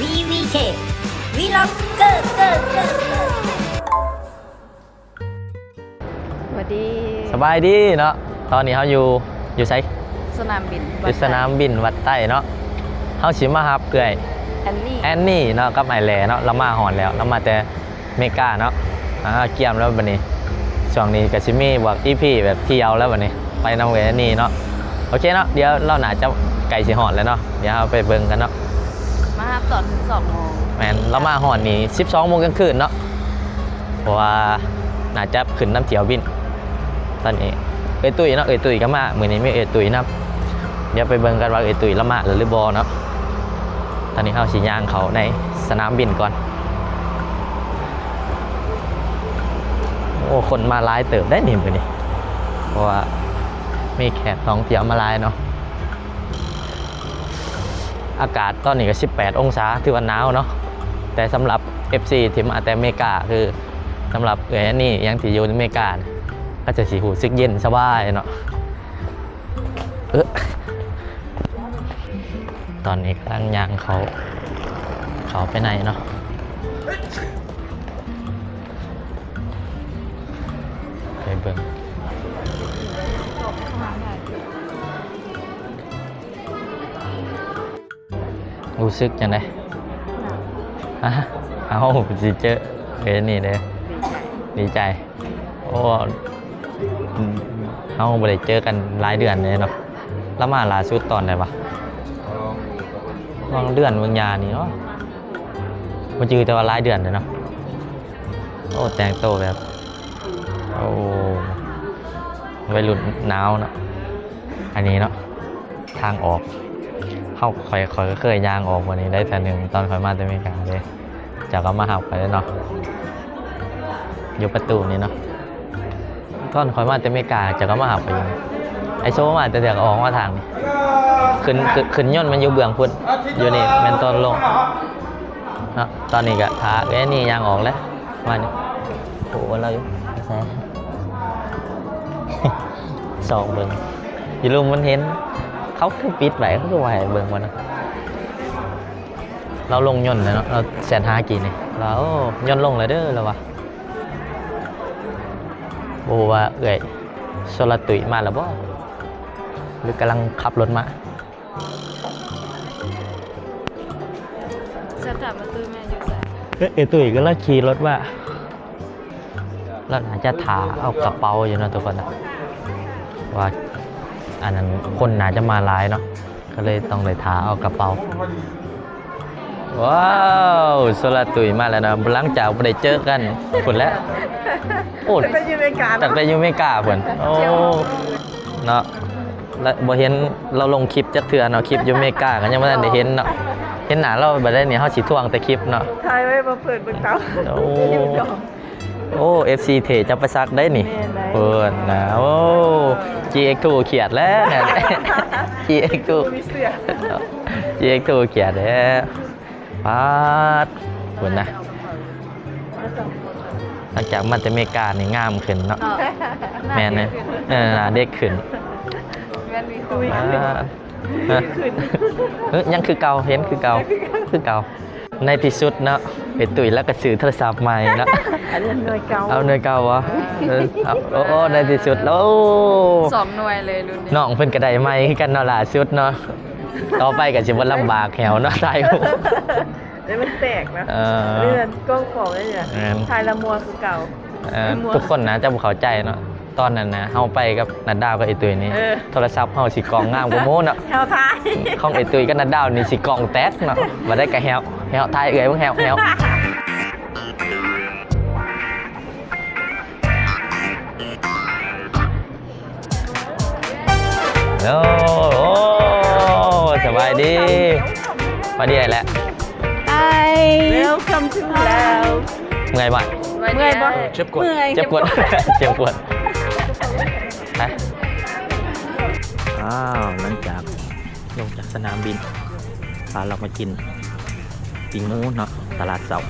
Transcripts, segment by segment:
ວີວີເຄ ວີລັອກເກີ ເກີ ເກີ ເກີ. ສະບາຍດີ ສະບາຍດີເນາະ. ຕອນນີ້ເຮົາຢູ່ ຢູ່ໃສ? ສະໜາມບິນ ຢູ່ສະໜາມບິນວັດໃຕ້ເນາະ. ເຮົາຊິມາຮັບເອື້ອຍແອນນີ ແອນນີເນາະ ກັບອ້າຍແຫຼເນາະ. ລາວມາຮອດແລ້ວ ລາວມາແຕ່ເມກາເນາະ. ອ່າ ກຽມແລ້ວບັດນີ້. ຊ່ວງນີ້ກໍຊິມີພວກອີພີແບບທ່ຽວແລ້ວບັດນີ້ ໄປນຳເອື້ອຍແອນນີເນາະ. ໂອເຄເນາະ ດຽວລາວໜ້າຈະໃກ້ຊິຮອດແລ້ວເນາະ. ດຽວເຮົາໄປເບິ່ງກັນເນາະ. ມາຮັບຕອນສິບສອງໂມງ. ແມ່ນ ລາວມາຮອດນີ້ສິບສອງໂມງກາງຄືນເນາະ. ເພາະວ່າໜ້າຈະຂຶ້ນນຳຖ້ຽວບິນ. ຕອນນີ້ເອື້ອຍຕຸ້ຍເນາະ ເອື້ອຍຕຸ້ຍກໍມາ. ມື້ນີ້ມີເອື້ອຍຕຸ້ຍນຳ. ດຽວໄປເບິ່ງກັນວ່າເອື້ອຍຕຸ້ຍລາວມາແລ້ວຫຼືບໍ່ເນາະ. ຕອນນີ້ເຮົາຊິຍ່າງເຂົ້າໃນສະໜາມບິນກ່ອນ. ໂອ້ ຄົນມາຫຼາຍເຕີບໄດ໋ນີ້ມື້ນີ້ ເພາະວ່າມີແຂກທ່ອງທ່ຽວມາຫຼາຍເນາະ. ອາກາດຕອນນີ້ກໍສິບແປດອົງສາ ຖືວ່າໜາວເນາະ. ແຕ່ສຳລັບເອັຟຊີທີ່ມາແຕ່ເມກາ ຄືສຳລັບເອື້ອຍແອນນີຫຍັງທີ່ຢູ່ເມກາ ກໍຈະຊິຮູ້ສຶກເຢັນສະບາຍເນາະ. ເອີ ຕອນນີ້ກຳລັງຍ່າງເຂົ້າ ເຂົ້າໄປໃນເນາະ. ໄປເບິ່ງ. ຮູ້ສຶກຈັ່ງໃດ? ຮະ? ເອົ້າ ຊິເຈີເອີນີ້ເດ້ ດີໃຈ ດີໃຈ. ໂອ້ ເຮົາບໍ່ໄດ້ເຈີກັນຫຼາຍເດືອນເດ້ເນາະ. ລາວມາລ່າສຸດຕອນໃດວະ? ຫວ່າງເດືອນເບິ່ງຍານີ້ເນາະ ບໍ່ຈື່ ແຕ່ວ່າຫຼາຍເດືອນເດ້ເນາະ. ໂອ້ ແຕ່ງໂຕແບບ ໂອ້ ໄວລຸ້ນໜາວເນາະ. ອັນນີ້ເນາະ ທາງອອກ ເຮົາ ຂ້ອຍ ຂ້ອຍກໍເຄີຍຍ່າງອອກບ່ອນນີ້ໄດ້ເທື່ອໜຶ່ງ ຕອນຂ້ອຍມາແຕ່ເມກາເດ້. ເຈົ້າກໍມາຮັບຂ້ອຍເດ້ເນາະ ຢູ່ປະຕູນີ້ເນາະ. ຕອນຂ້ອຍມາແຕ່ເມກາ ເຈົ້າກໍມາຮັບຂ້ອຍຢູ່. ໄອໂຊມາແຕ່ເທື່ອກໍອອກມາທາງນີ້ ຂຶ້ນ ຂຶ້ນ ຂຶ້ນຍົນມັນຢູ່ເບື້ອງພຸ້ນ ຢູ່ນີ້ແມ່ນຕອນລົງເນາະ. ຕອນນີ້ກໍຖ້າເອື້ອຍແອນນີຍ່າງອອກແລ້ວ ມານີ້. ໂອ້ ລາວຢູ່ໃສ? ສ່ອງເບິ່ງຢູ່ລຸ່ມມັນເຫັນ ເຂົາຄືປິດໄວ້ ເຂົາຄືບໍ່ໃຫ້ເບິ່ງວະນະ. ລາວລົງຍົນແລ້ວເນາະ ລາວແຊດຫາກີ້ນີ້ ລາວ ໂອ້ ຍົນລົງແລ້ວເດີ ລາວວ່າ. ບໍ່ຮູ້ວ່າເອື້ອຍໂຊລະຕຸ້ຍມາແລ້ວບໍ່ ຫຼືກຳລັງຂັບລົດມາ? ແຊດຖາມວ່າຕຸ້ຍແມ່ຢູ່ໃສ? ເອີ ເອື້ອຍຕຸ້ຍກຳລັງຂີ່ລົດມາ. ລາວໜ້າຈະຖ້າເອົາກະເປົາຢູ່ເນາະທຸກຄົນເນາະ ວ່າອັນນັ້ນຄົນໜ້າຈະມາຫຼາຍເນາະ ກໍເລີຍຕ້ອງໄດ້ຖ້າເອົາກະເປົາ. ວ້າວ ໂຊລະຕຸ້ຍມາແລ້ວເນາະ ຫຼັງຈາກບໍ່ໄດ້ເຈີກັນພຸ້ນແຫຼະ. ໂອ້ ຕັ້ງແຕ່ຢູ່ເມກາເນາະ ຕັ້ງແຕ່ຢູ່ເມກາພຸ້ນ. ໂອ້ ເນາະ ລະບໍ່ເຫັນລາວລົງຄລິບຈັກເທື່ອເນາະ ຄລິບຢູ່ເມກາກໍຍັງບໍ່ທັນໄດ້ເຫັນເນາະ. ເຫັນໜ້າລາວບາດໃດນີ້ ເຮົາຊິທວງແຕ່ຄລິບເນາະ ຖ່າຍໄວ້ມາເປີດເບິ່ງເຕົາ. ໂອ້ ໂອ້ ເອັຟຊີເທຈຳປາສັກໄດ໋ນີ້. ແມ່ນໄດ໋ ເພິ່ນນະ ໂອ້ ຈີເອັກທູຄຽດແລ້ວນັ້ນ ຈີເອັກທູ ບໍ່ມີເສື້ອ ຈີເອັກທູຄຽດແລ້ວ. ປາດ ເພິ່ນນະ ຫຼັງຈາກມາແຕ່ເມການີ້ງາມຂຶ້ນເນາະ. ເນາະ ແມ່ນເດ້ ໜ້າເດັກຂຶ້ນ ເອີ ໜ້າເດັກຂຶ້ນ ແມ່ນມີ ປາດ ຮະ ຄືຂຶ້ນ ເອີ ຍັງຄືເກົ່າ ເຫັນຄືເກົ່າ ຄືເກົ່າ. ໃນທີ່ສຸດເນາະ ໄອ້ຕຸ້ຍລາວກໍຊື້ໂທລະສັບໃໝ່ເນາະ. ອັນນີ້ໜ່ວຍເກົ່າ ເອົາໜ່ວຍເກົ່າບໍ່? ເອີ ເອົາ ໂອ້ ໂອ້ ໃນທີ່ສຸດ ໂອ້ ສອງໜ່ວຍເລີຍລຸ້ນນີ້. ນ້ອງເພິ່ນກໍໄດ້ໃໝ່ຄືກັນເນາະ ລ່າສຸດເນາະ. ຕໍ່ໄປກໍຊິບໍ່ລຳບາກແຮວເນາະ ຖ່າຍຮູບ ແລ້ວມັນແຕກເນາະ. ເອີ ເລື່ອນກ້ອງຂອງໄດ້ນີ້ ແມ່ນ ຖ່າຍລະມົວຄືເກົ່າ. ເອີ ທຸກຄົນໜ້າຈະບໍ່ເຂົ້າໃຈເນາະ ຕອນນັ້ນນະ ເຮົາໄປກັບນັດດາວກັບໄອ້ຕຸ້ຍນີ້ ເອີ ໂທລະສັບເຮົາຊິກ້ອງງາມກວ່າໝູ່ເນາະ. ເຮົາຖ່າຍ ຂອງໄອ້ຕຸ້ຍກັບນັດດາວນີ້ຊິກ້ອງແຕກເນາະ. ບາດໃດກໍແຮວ ແຮວ ຖ່າຍເອື້ອຍເບິ່ງ ແຮວ ແຮວ. ໂອ້ ໂອ້ ສະບາຍດີ ສະບາຍດີອ້າຍແຫຼະ. Hi. Welcome to Laos. ເມື່ອຍບໍ່? ເມື່ອຍບໍ່? ເຈັບກົດ ເຈັບກົດ ເຈັບກົດ ຮະ. ອ້າວ ຫຼັງຈາກລົງຈາກສະໜາມບິນ ພາລາວມາກິນປີ້ງໝູເນາະ ຕະຫຼາດເຊົ້າ.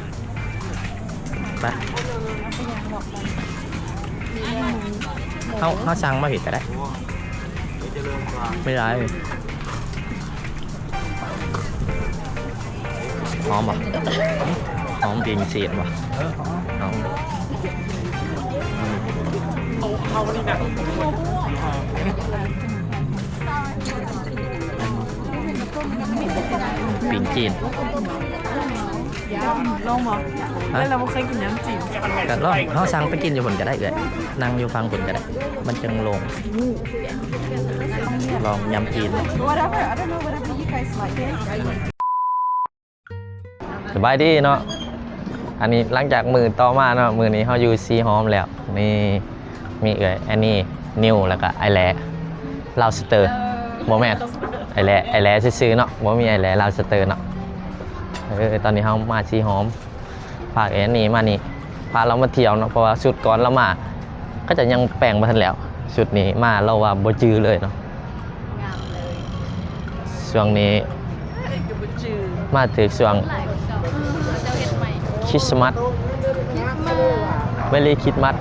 ໄປ ເຮົາ ເຮົາສັ່ງມາພີ້ກໍໄດ້ ມີຫຼາຍ. ໂອ້ ຫອມບໍ່? ຫອມເປັນພິເສດບໍ່? ເອີ ຫອມ ຫອມ ເອົາ ເອົາອັນນີ້ນະ ປີ້ງຈີນ ລອງບໍ່? ຮະ? ເອີ ເຮົາບໍ່ເຄີຍກິນຍຳຈີນ ກະລອງ ເຮົາສັ່ງໄປກິນຢູ່ພຸ້ນກະໄດ້ເອື້ອຍ ນັ່ງຢູ່ຝັ່ງພຸ້ນກະໄດ້ ມັນຈັ່ງໂລ່ງ ລອງຍຳຈີນ Whatever, I don't know, whatever you guys like. ສະບາຍດີເນາະ ອັນນີ້ຫຼັງຈາກມື້ຕໍ່ມາເນາະ ມື້ນີ້ເຮົາຢູ່ຊີຫອມແລ້ວ ນີ້ມີເອື້ອຍແອນນີ ນິວ ແລ້ວກະອ້າຍແຫຼ ລາວສະເຕີ ບໍ່ແມ່ນ ອ້າຍແຫຼ ອ້າຍແຫຼຊື່ໆເນາະ ບໍ່ມີອ້າຍແຫຼລາວສະເຕີເນາະ ເອີ ຕອນນີ້ເຮົາມາຊີຫອມ ພາແອນນີມານີ້ ພາລາວມາທ່ຽວເນາະ ເພາະວ່າຊຸດກ່ອນລາວມາ ເຂົາເຈົ້າຍັງແປງບໍ່ທັນແລ້ວ ຊຸດນີ້ມາລາວວ່າບໍ່ຈື່ເລີຍເນາະ ງາມເລີຍ ຊ່ວງນີ້ ເອີ ກໍບໍ່ຈື່ ມາຖືກຊ່ວງ ເຂົາເຈົ້າເຮັດໃໝ່ ຄຣິສມາສ Merry Christmas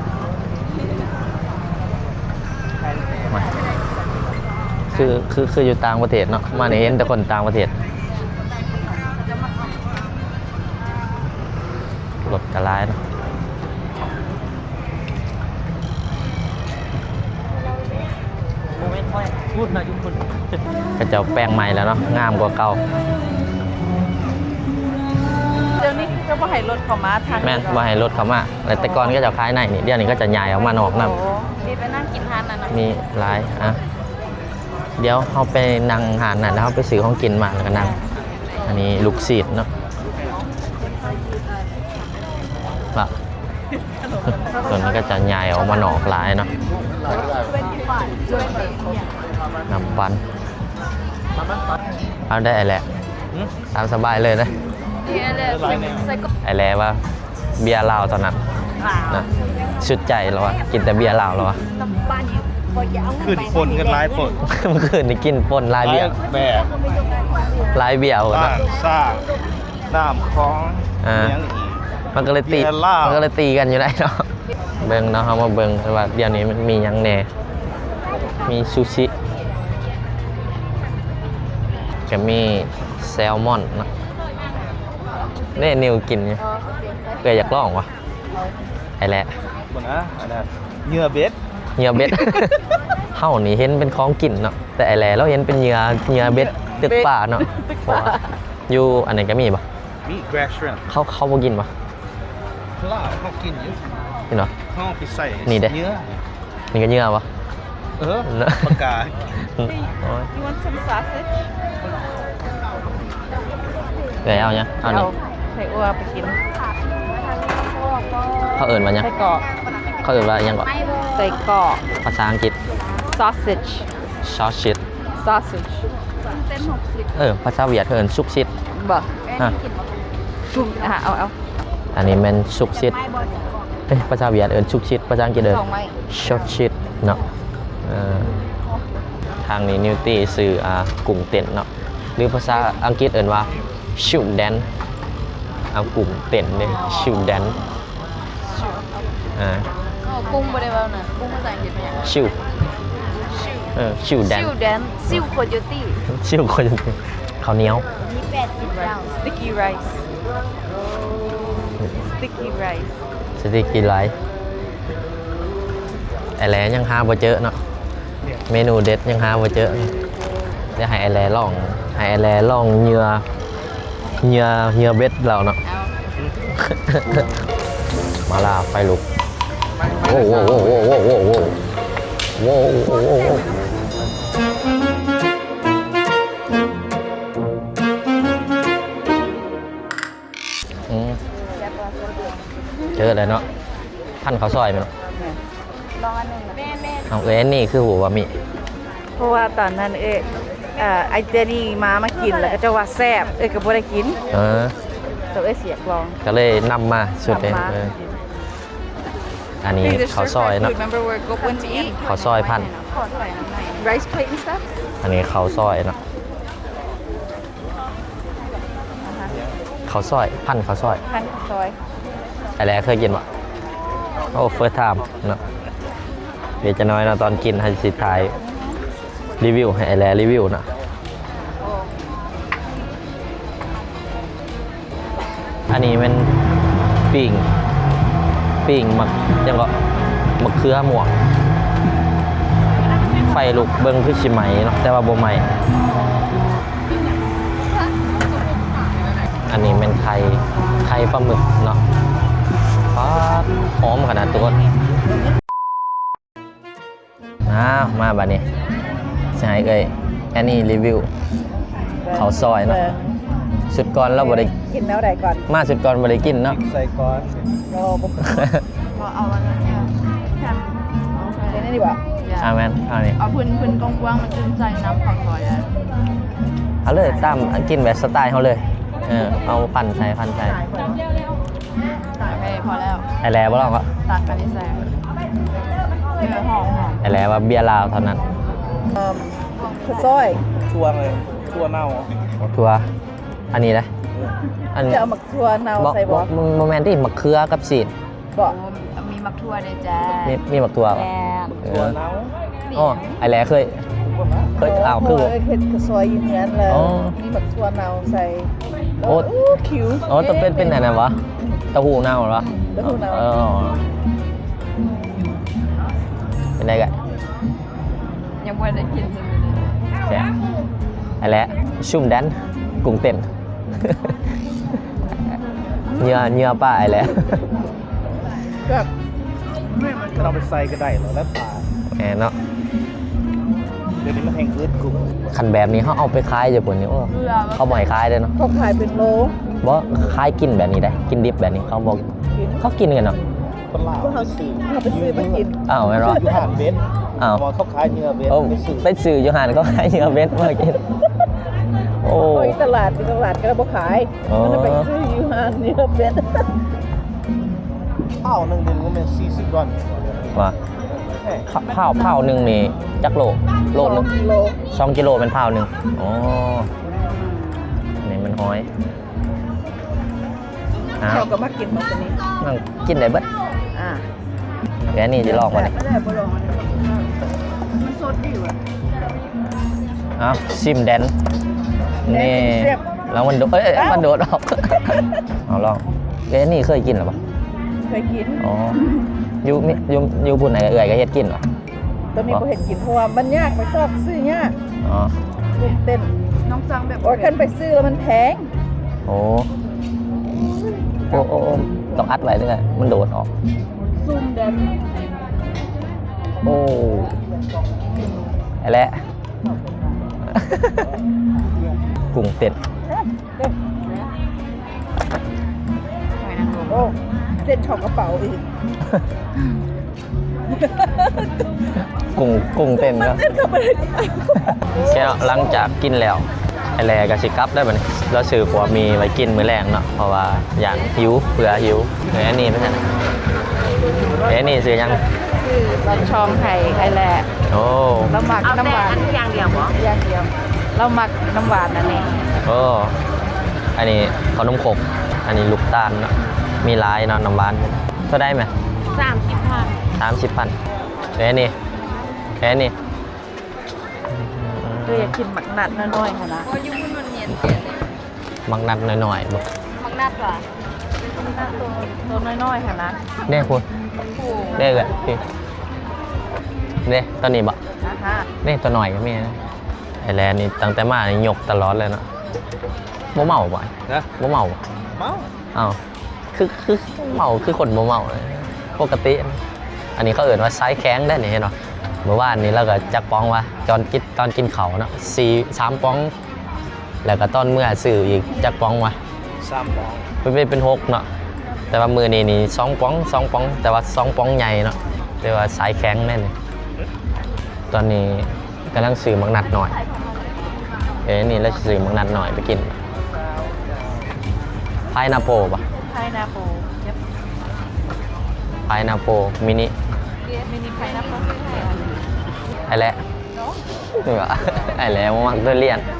ມາ ຄື ຄື ຄືຢູ່ຕ່າງປະເທດເນາະ ມານີ້ເຫັນແຕ່ຄົນຕ່າງປະເທດ. ລົດກະຫຼາຍເນາະ ເຂົາເຈົ້າແປງໃໝ່ແລ້ວເນາະ ງາມກວ່າເກົ່າ ດຽວນີ້ເຂົາບໍ່ໃຫ້ລົດເຂົ້າມາທາງ ແມ່ນ ບໍ່ໃຫ້ລົດເຂົ້າມາ ແຕ່ກ່ອນເຂົາເຈົ້າຂາຍໃນນີ້ ດຽວນີ້ເຂົາເຈົ້າຍ້າຍອອກມານອກນຳ ໂອ້ ມີໄປນັ່ງກິນຮ້ານນັ້ນນະ ມີຫຼາຍ ອ່ະ ດຽວເຮົາໄປນັ່ງຮ້ານນັ້ນ ແລ້ວເຮົາໄປຊື້ຂອງກິນມາ ແລ້ວກະນັ່ງ ອັນນີ້ລູກຊີ້ນເນາະ ລະ ສ່ວນນີ້ກໍຈະຍ້າຍອອກມານອກຫຼາຍເນາະ ນ້ຳປັ່ນ ເອົາໄດ້ແຫຼະ ຫື? ຕາມສະບາຍເລີຍເດີ ໄອ້ແຫຼວ່າເບຍລາວເທົ່ານັ້ນນະ ສຸດໃຈລາວວ່າ ກິນແຕ່ເບຍລາວລາວວ່າ ຂຶ້ນປົນກັນຫຼາຍໂພດ ມື້ຄືນນີ້ກິນປົນຫຼາຍເບຍ ຫຼາຍເບຍໂພດເນາະ ນ້ຳຂອງ ອ່າ ຫຍັງອີກ ມັນກໍເລີຍຕີ ມັນກໍເລີຍຕີກັນຢູ່ໄດ໋ເນາະ ເບິ່ງເນາະ ເຮົາມາເບິ່ງວ່າດຽວນີ້ມັນມີຫຍັງແດ່ ມີຊູຊິ ກະມີແຊລມອນເນາະ ເດ້ ນິວກິນຢູ່ ເອື້ອຍຢາກລອງຫວາ ໄອ້ແຫຼ ບໍ່ນະ ອັນນັ້ນເຫຍື່ອເບັດ ເຫຍື່ອເບັດ ເຮົານີ້ເຫັນເປັນຂອງກິນເນາະ ແຕ່ໄອ້ແຫຼລາວເຫັນເປັນເຫຍື່ອ ເຫຍື່ອເບັດຕຶກປາເນາະ ເພາະວ່າຢູ່ອັນນັ້ນກະມີບໍ່? ມີ grass shrimp ເຂົາ ເຂົາບໍ່ກິນບໍ່? ເຂົາກິນຢູ່ ກິນບໍ່? ເຮົາໄປໃສ່ ນີ້ເດ້ ເຫຍື່ອ ນີ້ກະເຫຍື່ອບໍ່? ເອີ ປາກາ Hey, you want some sausage? ເອື້ອຍເອົາຫຍັງ? ເອົານີ້ ເອົາໄສ້ອົ່ວໄປກິນ ເຂົາເອີ້ນວ່າຫຍັງ? ໄສ້ກອກ ເຂົາເອີ້ນວ່າຫຍັງເກາະ? ໄສ້ກອກ ພາສາອັງກິດ sausage sausage sausage ເອີ ພາສາຫວຽດເອີ້ນ ຊຸກຊິດ ບໍ່ ຮະ ຊຸກ ອ່າ ເອົາ ເອົາ ອັນນີ້ແມ່ນຊຸກຊິດ ເອີ ພາສາຫວຽດເອີ້ນຊຸກຊິດ ພາສາອັງກິດເອີ້ນ ຊອດຊິດເນາະ ເອີ ທາງນີ້ນິວຕີຊື້ ອ່າ ກຸ້ງເຕັ້ນເນາະ ຫຼືພາສາອັງກິດເອີ້ນວ່າ ຊິວແດນ ເອົາກຸ້ງເຕັ້ນເດ້ ຊິວແດນ ອ່າ ເອົາກຸ້ງບໍ່ໄດ້ເວົ້ານະ ກຸ້ງພາສາອັງກິດເປັນຫຍັງ? ຊິວ ຊິວ ເອີ ຊິວແດນ ຊິວແດນ ຊິວໂຄໂຍຕີ ຊິວໂຄໂຍຕີ ເຂົ້າໜຽວ ມີແປດສິບເຈົ້າ ສະຕິກກີໄຣສ໌ ສະຕິກກີໄຣສ໌ ສະຕິກກີໄຣສ໌ ໄອ້ແຫຼຍັງຫາບໍ່ເຈີເນາະ ເມນູເດັດຍັງຫາບໍ່ເຈີ ດຽວໃຫ້ໄອ້ແຫຼລອງ ໃຫ້ໄອ້ແຫຼລອງເຫຍື່ອ ເຫຍື່ອ ເຫຍື່ອເບັດລາວເນາະ ເອົາ ມາລາໄຟລຸກ ໂອ້ ໂອ້ ໂອ້ ອືມ ເຈີແລ້ວເນາະ ພັນເຂົ້າຊອຍແມ່ນບໍ່? ລອງອັນໜຶ່ງ ເອົາ ເອີ ອັນນີ້ຄືຮູ້ວ່າມີ ເພາະວ່າຕອນນັ້ນ ເອີ ເອີ ໄອ້ເຈນີ້ມາ ມາກິນ ແລ້ວເຂົາເຈົ້າວ່າແຊບ ເອີ ກໍບໍ່ໄດ້ກິນ ເອີ ກໍເອີ ຊິຢາກລອງ ກໍເລີຍນຳມາຊຸດນີ້ ນຳມາ ເອີ ອັນນີ້ເຂົ້າຊອຍເນາະ Remember where Gop went to eat? ເຂົ້າຊອຍພັນ Rice plate and stuff? ອັນນີ້ເຂົ້າຊອຍເນາະ ເຂົ້າຊອຍ ພັນເຂົ້າຊອຍ ພັນເຂົ້າຊອຍ ໄອ້ແຫຼເຄີຍກິນບໍ່? ໂອ້ ເຟີສທາມເນາະ ດຽວຈັກໜ້ອຍເນາະ ຕອນກິນເຮົາຊິຖ່າຍຣີວິວໃຫ້ໄອ້ແຫຼຣີວິວເນາະ ໂອ້ ອັນນີ້ແມ່ນປີ້ງ ປີ້ງໝາກ ຫຍັງເກາະ ໝາກເຂືອມ່ວງ. ໄຟລຸກ ເບິ່ງຄືຊິໄໝ້ເນາະ ແຕ່ວ່າບໍ່ໄໝ້. ອັນນີ້ແມ່ນໄຂ່ ໄຂ່ປາໝຶກເນາະ. ປາດ ຫອມຂະໜາດ ທຸກຄົນ. ອ້າວ ມາບາດນີ້ ຊິໃຫ້ເອື້ອຍແອນນີຣີວິວເຂົ້າຊອຍເນາະ. ເອີ ຊຸດກ່ອນລາວບໍ່ໄດ້ ກິນແນວໃດກ່ອນ? ມາຊຸດກ່ອນບໍ່ໄດ້ກິນເນາະ. ໃສ່ກ່ອນ ບໍ່ ບໍ່ ບໍ່ເອົາອັນນັ້ນແທນ ເຮັດອັນນີ້ດີກວ່າ. ອ່າ ແມ່ນ ເອົານີ້ ເອົາພື້ນ ພື້ນກວ້າງໆ ມັນຕື່ມໃສ່ນ້ຳເຂົ້າຊອຍໄດ້. ເອົາເລີຍ ຕາມ ກິນແບບສະໄຕເຮົາເລີຍ. ເອີ ເອົາພັນໃສ່ ພັນໃສ່. ໂອເຄ ພໍແລ້ວ. ໄອແລບໍ່ລອງກໍ ຕັກອັນນີ້ໃສ່. ເອີ ຫອມໆ. ໄອແລວ່າເບຍລາວເທົ່ານັ້ນ. ເອີ ເຂົ້າຊອຍ ຖົ່ວເລີຍ ຖົ່ວເນົ່າ. ຖົ່ວ ອັນນີ້ເດ້. ອັນ ຈະເອົາໝາກຖົ່ວເນົ່າໃສ່ບໍ່? ບໍ່ ບໍ່ ບໍ່ແມ່ນຕິ ໝາກເຂືອກັບຊີ້ນ. ບໍ່ ມີໝາກຖົ່ວເດ້ຈ້າ. ມີ ມີໝາກຖົ່ວບໍ່? ແມ່ນ ເອີ ຖົ່ວເນົ່າ. ອໍ ໄອແລເຄີຍ ເຄີຍ ອ້າວ ຄືບໍ່ ເຮັດເຂົ້າຊອຍຢູ່ເຮືອນແລ້ວ ອໍ ມີໝາກຖົ່ວເນົ່າໃສ່. ໂອ້ ໂອ້ ຄິວ. ອໍ ຕ້ອງເປັນ ເປັນອັນນັ້ນຫວາ? ເຕົ້າຫູ້ເນົ່າຫວາ? ເຕົ້າຫູ້ເນົ່າ. ເອີ ເປັນໄດກະ? ຍັງບໍ່ໄດ້ກິນເລີຍ. ແຊບ. ອັນແລະ ຊຸມແດນ ກຸ້ງເຕັ້ນ ເຫຍື່ອ ເຫຍື່ອປາ ອັນແລະ ແຊບ. ມັນເອົາໄປໃສ່ກໍໄດ້ແລ້ວ ແລ້ວປາ. ແມ່ນເນາະ. ດຽວນີ້ມັນແຮ່ງອຶດກຸ້ງ. ຄັນແບບນີ້ເຮົາເອົາໄປຂາຍຢູ່ພຸ້ນນີ້ ໂອ້ ເຂົາບໍ່ໃຫ້ຂາຍເດ້ເນາະ. ເຂົາຂາຍເປັນໂລ. ບໍ່ ຂາຍກິນແບບນີ້ໄດ໋ ກິນດິບແບບນີ້ເຂົາບໍ່ ເຂົາກິນກັນເນາະ. ຄົນລາວ ພວກເຮົາຊື້ ເຮົາໄປຊື້ມາກິນ. ອ້າວ ແມ່ນບໍ່? ຊື້ຢູ່ຮ້ານເບັດ. ອ້າວ ເຂົາຂາຍເຫຍື່ອເບັດ. ໂອ້ ໄປຊື້ ໄປຊື້ຢູ່ຮ້ານເຂົາຂາຍເຫຍື່ອເບັດມາກິນ. ໂອ້ ໂອ້ຍ ຕະຫຼາດ ຕະຫຼາດກໍບໍ່ຂາຍ. ອໍ ມັນໄປຊື້ຢູ່ຮ້ານເຫຍື່ອເບັດ. ພາວໜຶ່ງນີ້ມັນແມ່ນສີ່ສິບດອນ ວ່າ ເອີ ພາວ ພາວໜຶ່ງນີ້ຈັກໂລ? ໂລໜຶ່ງ ສອງກິໂລ ສອງກິໂລແມ່ນພາວໜຶ່ງ. ອໍ ນີ້ມັນຫອຍ. ອ້າວ ເຈົ້າກໍມາກິນໝົດອັນນີ້ ມັນກິນໄດ້ເບິດ. ອ່າ ແລ້ວອັນນີ້ຊິລອງບໍ່ນີ້? ແຊບ ບໍ່ລອງອັນນີ້ ມັນສົດດີວ່າ. ເອົາ ຊິມແດນ ແດນ ນີ້ ຊິມແຊບ ແລ້ວມັນໂດດ ເອີຍ ເອົ້າ ມັນໂດດອອກ. ເອົາລອງ ເອີຍ ອັນນີ້ເຄີຍກິນແລ້ວບໍ່? ເຄີຍກິນ. ອໍ ຢູ່ ມີ ຢູ່ ຢູ່ພຸ້ນ ເອື້ອຍກໍເຮັດກິນບໍ່? ຕອນນີ້ບໍ່ເຮັດກິນ ເພາະວ່າມັນຍາກ ໄປຊອກຊື້ຍາກ. ອໍ ຕື່ນເຕັ້ນ ນ້ອງສັ່ງແບບ ໂອ້ຍ ຄັນໄປຊື້ແລ້ວມັນແພງ. ໂອ້ ໂອ້ ໂອ້ ໂອ້ ຕ້ອງອັດໄວ້ເດີ ມັນໂດດອອກ. ຊູມເດີ ໂອ້ ແລະ ກຸ້ງເຕັ້ນ. ໂອ້ ເຕັ້ນເຂົ້າກະເປົາອີກ. ກຸ້ງ ກຸ້ງເຕັ້ນເນາະ. ໂອເຄເນາະ ຫຼັງຈາກກິນແລ້ວ ໄອແລກໍຊິກັບແລ້ວບັດນີ້. ລາວຊື້ຂົ້ວໝີ່ໄວ້ກິນມື້ແລງເນາະ ເພາະວ່າຢ້ານຫິວ ເຜື່ອຫິວ. ເອີ ອັນນີ້ເປັນຫຍັງ? ເອີ ອັນນີ້ຊື່ຫຍັງ? ຊື້ລອດຊ່ອງໃຫ້ໄອແລ. ໂອ້ ລາວມັກນ້ຳຫວານ. ເອົາແຕ່ອັນນີ້ຢ່າງດຽວບໍ? ຢ່າງດຽວ. ລາວມັກນ້ຳຫວານອັນນີ້. ໂອ້ ອັນນີ້ເຂົ້າໜົມຄົກ ອັນນີ້ລູກຕານເນາະ. ມີຫຼາຍເນາະ ນ້ຳຫວານ. ເທົ່າໃດແມ່? ສາມສິບພັນ. ສາມສິບພັນ. ເອີ ອັນນີ້ ເອີ ອັນນີ້ ເອີ ຢາກກິນໝາກນັດນ້ອຍໆຫັ້ນນະ. ໝາກນັດນ້ອຍໆບໍ? ໝາກນັດຫວາ? ໝາກນັດໂຕ ໂຕນ້ອຍໆຫັ້ນນະ. ເດ້ພຸ້ນ ເດ້ເອື້ອຍ ນີ້ ເດ້ ໂຕນີ້ບໍ? ອ່າຮະ ເດ້ ໂຕນ້ອຍກໍມີນະ. ໄອແລນີ້ຕັ້ງແຕ່ມານີ້ຍົກຕະຫຼອດເລີຍເນາະ. ບໍ່ເມົາບໍ? ຮະ? ບໍ່ເມົາບໍ? ເມົາ. ອ້າວ ຄື ຄືເມົາ ຄືຄົນບໍ່ເມົາ ປົກກະຕິ. ອັນນີ້ເຂົາເອີ້ນວ່າຊາຍແຂງໄດ໋ນີ້ ເຫັນບໍ່? ມື້ວານນີ້ລາວກໍຈັກປ໋ອງຫວາ ຕອນກິນ ຕອນກິນເຂົ້າເນາະ ສີ່ ສາມປ໋ອງ ແລ້ວກໍຕອນເມືອຊື້ອີກຈັກປ໋ອງຫວາ ສາມປ໋ອງ ເປັນ ເປັນ ເປັນຫົກເນາະ. ແຕ່ວ່າມື້ນີ້ນີ້ສອງປ໋ອງ ສອງປ໋ອງ ແຕ່ວ່າສອງປ໋ອງໃຫຍ່ເນາະ ເອີ້ນວ່າຊາຍແຂງແນ່ນີ້. ຕອນນີ້ ກຳລັງຊື້ໝາກນັດນ້ອຍ. ເອີ ນີ້ລາວຊິຊື້ໝາກນັດນ້ອຍໄປກິນ. ພາຍນາໂປລບໍ? ພາຍນາໂປ ເຈັບ ພາຍນາໂປມິນິ ມິນິພາຍນາໂປ. ໄອແລ ເນາະ ໄອແລບໍ່ມັກທຸລຽນ. ໂອ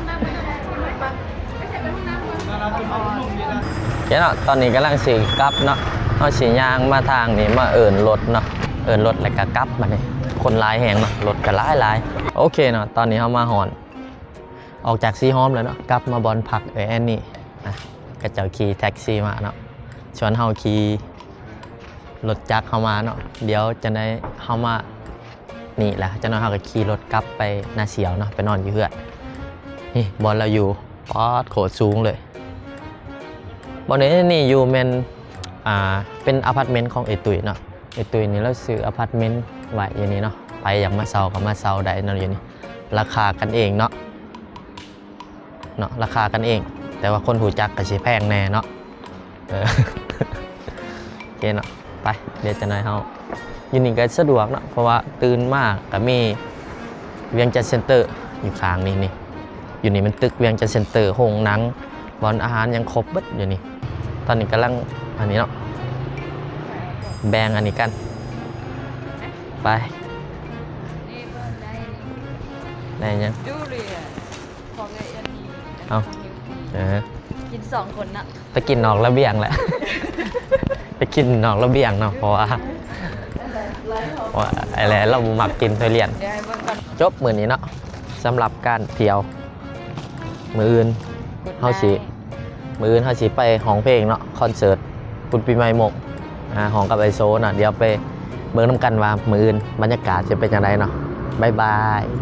ເຄເນາະ ຕອນນີ້ກຳລັງຊິກັບເນາະ. ເຮົາຊິຍ່າງມາທາງນີ້ ມາເອີ້ນລົດເນາະ ເອີ້ນລົດແລ້ວກະກັບ. ບັດນີ້ຄົນຫຼາຍແຮງເນາະ ລົດກະຫຼາຍໆ. ໂອເຄເນາະ ຕອນນີ້ເຮົາມາຮອດ ອອກຈາກສີຫອມແລ້ວເນາະ ກັບມາບ່ອນພັກເອື້ອຍແອນນີ. ອ່ະ ເຂົາເຈົ້າຂີ່ແທັກຊີມາເນາະ ສ່ວນເຮົາຂີ່ລົດຈັກເຮົາມາເນາະ. ດຽວຈັ່ງໃດເຮົາມານີ້ລະ ຈັກໜ້ອຍເຮົາກໍຂີ່ລົດກັບໄປນາສຽວເນາະ ໄປນອນຢູ່ເຮືອນ. ນີ້ບ່ອນລາວຢູ່ ປາດ ໂຄດສູງເລີຍ. ບ່ອນນີ້ ນີ້ຢູ່ແມ່ນ ອ່າ ເປັນອາພາດເມັນຂອງເອື້ອຍຕຸ້ຍເນາະ. ເອື້ອຍຕຸ້ຍນີ້ລາວຊື້ອາພາດເມັນໄວ້ຢູ່ນີ້ເນາະ ໃຜຢາກມາເຊົ່າກໍມາເຊົ່າໄດ້ເນາະ ຢູ່ນີ້ ລາຄາກັນເອງເນາະ. ເນາະ ລາຄາກັນເອງ ແຕ່ວ່າຄົນຮູ້ຈັກກໍຊິແພງແດ່ເນາະ. ເອີ ໂອເຄເນາະ ໄປ ດຽວຈັກໜ້ອຍເຮົາ ຢູ່ນີ້ກໍສະດວກເນາະ ເພາະວ່າຕື່ນມາກໍມີວຽງຈັນເຊັນເຕີຢູ່ຂ້າງນີ້ ນີ້ ຢູ່ນີ້ແມ່ນຕຶກວຽງຈັນເຊັນເຕີ ໂຮງໜັງ ບ່ອນອາຫານ ຫຍັງຄົບເບິດຢູ່ນີ້. ຕອນນີ້ກຳລັງອັນນີ້ເນາະ ແບ່ງອັນນີ້ກັນ ໄປ ນີ້ເບິ່ງໄດ້ນີ້ ໄດ້ຫຍັງ? ດູເຣຍນ ຂອງເອື້ອຍອັນນີ້ ເອົ້າ ຂອງນິວຕີ ເອີ ກິນສອງຄົນເນາະ ໄປກິນນອກລະບຽງແຫຼະ ໄປກິນນອກລະບຽງເນາະ ເພາະວ່າ ເພາະວ່າໄອ້ແຫຼະລາວບໍ່ມັກກິນທຸລຽນ. ດຽວໃຫ້ເບິ່ງກ່ອນ ຈົບມື້ນີ້ເນາະ ສຳລັບການທ່ຽວ. ມື້ອື່ນເຮົາຊິ ມື້ອື່ນເຮົາຊິໄປຮ້ອງເພງເນາະ ຄອນເສີດບຸນປີໃໝ່ມົກ ອາ ຮ້ອງກັບໄອໂຊເນາະ. ດຽວໄປເບິ່ງນຳກັນວ່າມື້ອື່ນບັນຍາກາດຈະເປັນຈັ່ງໃດເນາະ. ບາຍບາຍ.